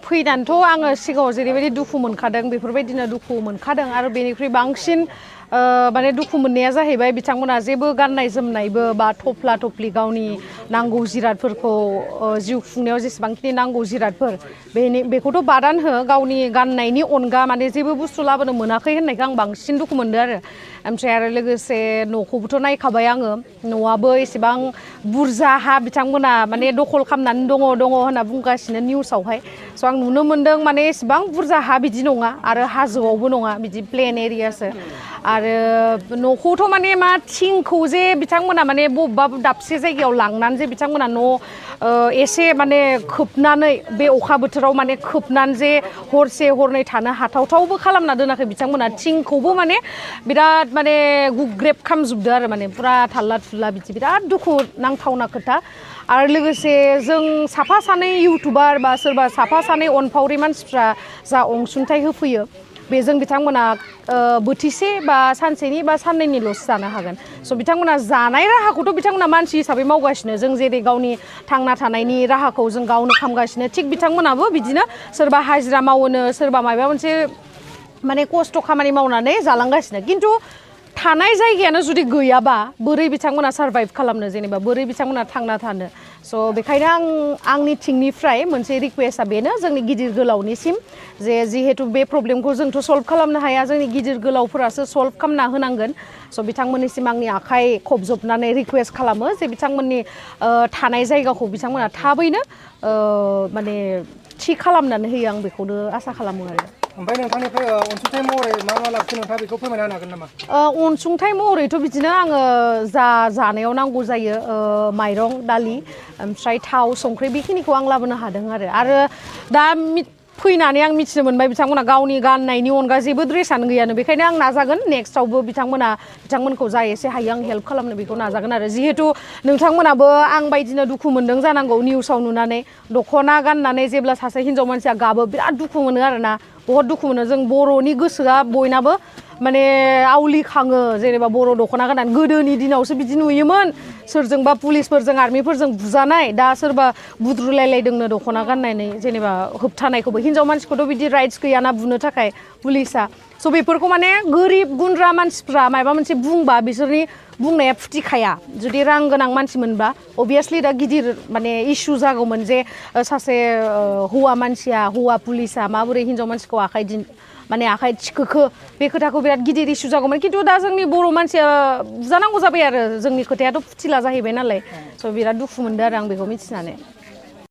फैनानैथ' आङो सिगाङाव जेरैबायदि दुखु मोनखादों बेफोरबायदिनो दुखु मोनखादों आरो बेनिख्रुइ बांसिन माने दुखु मोननाया जाहैबाय बिथांमोना जेबो गाननाय जोमनायबो बा थफ्ला थफ्लि गावनि नांगौ जिरादफोरखौ जिउ खुंनायाव जेसेबांखिनि नांगौ जिरादफोर बेखौथ' बादान हो गावनि गाननायनि अनगा माने जेबो बुस्थु लाबोनो मोनाखै होननायखौ आं बांसिन दुखु मोनदों आरो ओमफ्राय आरो लोगोसे न'खौबोथ' नायखाबाय आङो न'आबो एसेबां बुरजा हा बिथांमोना माने दखल खालामनानै दङ होनना बुंगासिनो निउसावहाय स' आं नुनो मोनदों माने एसेबां बुरजा हा बिदि नङा आरो हाजोआवबो नङा बिदि प्लेन एरियासो आरो न'खौथ' माने मा थिंखौ जे बिथांमोना माने बबेबा दाबसे जायगायाव लांनानै जे बिथांमोना न' एसे माने खोबनानै बे अखा बोथोराव माने खोबनानै जे हरसे हरनै थानो हाथावथावबो खालामना दोनाखै बिथांमोना थिंखौबो माने बिराद माने गुग्रेब खालामजोबदो आरो माने फुरा थाल्ला थुल्ला बिदि बिराद दुखु नांथावना खोथा आरो लोगोसे जों साफा सानै इउटुबार बा सोरबा साफा सानै अनफावरि मानसिफ्रा जा अनसुंथाइ होफैयो बेजों बिथांमोना बोथिसे बा सानसेनि बा साननैनिल'सो जानो हागोन स' बिथांमोना जानाय राहाखौथ' बिथांमोना मानसि हिसाबै मावगासिनो जों जेरै गावनि थांना थानायनि राहाखौ जों गावनो खालामगासिनो थिग बिथांमोनाबो बिदिनो सोरबा हाजिरा मावोनो सोरबा माबा मोनसे माने खस्थ' खामानि मावनानै जालांगासिनो खिन्थु थानाय जायगायानो जुदि गैयाबा बोरै बिथांमोना सार्भाइभ खालामनो जेनेबा बोरै बिथांमोना थांना थानो स' बेखायनो आंनि थिंनिफ्राय मोनसे रिक्वेस्टआ बेनो जोंनि गिदिर गोलावनिसिम जे जिहेतु बे प्रब्लेमखौ जोंथ' सल्भ खालामनो हाया जोंनि गिदिर गोलावफोरासो सल्भ खालामना होनांगोन स' बिथांमोननिसिम आंनि आखाइ खबजबनानै रिक्वेस्ट खालामो जे बिथांमोननि थानाय जायगाखौ बिथांमोना थाबैनो माने थि खालामनानै होयो आं बेखौनो आसा खालामो आरो ओमफ्राय नोंथांनिफ्राय अनसुंथाइ महरै मा लाखियो नोंथाङा बेखौ फोरमायना होनो हागोन नामा? अनसुंथाइ महरैथ' बिदिनो आङो जानायाव नांगौ जायो माइरं दालि ओमफ्राय थाव संख्रि बेखिनिखौ आं लाबोनो हादों आरो दा फैनानै आं मिथिनो मोनबाय बिथांमोना गावनि गाननायनि अनगा जेबो ड्रेसानो गैयानो बेखायनो आं नाजागोन नेक्स्टआवबो बिथांमोनखौ जा एसे हायो आं हेल्प खालामनो बेखौ नाजागोन आरो जिहेतु नोंथांमोनाबो आं बायदिनो दुखु मोनदों जानांगौ निउसाव नुनानै दख'ना गाननानै जेब्ला सासे हिन्जाव मानसिया गाबो बिराद दुखु मोनो आरोना बहुत दुखु मोनो जों बर'नि गोसोआ बयनाबो माने आवलिखाङो जेनेबा बर' दख'ना गाननानै गोदोनि दिनावसो बिदि नुयोमोन सोरजोंबा पुलिसफोरजों आर्मिफोरजों बुजानाय दा सोरबा बुद्रुलायलायदोंनो दख'ना गाननानै जेनेबा होबथानायखौबो हिन्जाव मानसिखौथ' बिदि राइट्स गैयाना बुनो थाखाय पुलिसा स' बेफोरखौ माने गोरिब गुन्द्रा मानसिफ्रा माबा मोनसे बुंबा बिसोरनि बुंनाया फुथिखाया जुदि रां गोनां मानसिमोनबा अभियासलि दा गिदिर माने इस्यु जागौमोन जे सासे हौवा मानसिया हौवा पुलिसा माबोरै हिन्जाव मानसिखौ आखाइ थिखोखो बे खोथाखौ बिराद गिदिर इस्यु जागौमोन खिन्थु दा जोंनि बर' मानसिया बुजानांगौ जाबाय आरो जोंनि खोथायाथ' फुथिला जाहैबाय नालाय स' बिराद दुखु मोनदों आरो आं बेखौ मिथिनानै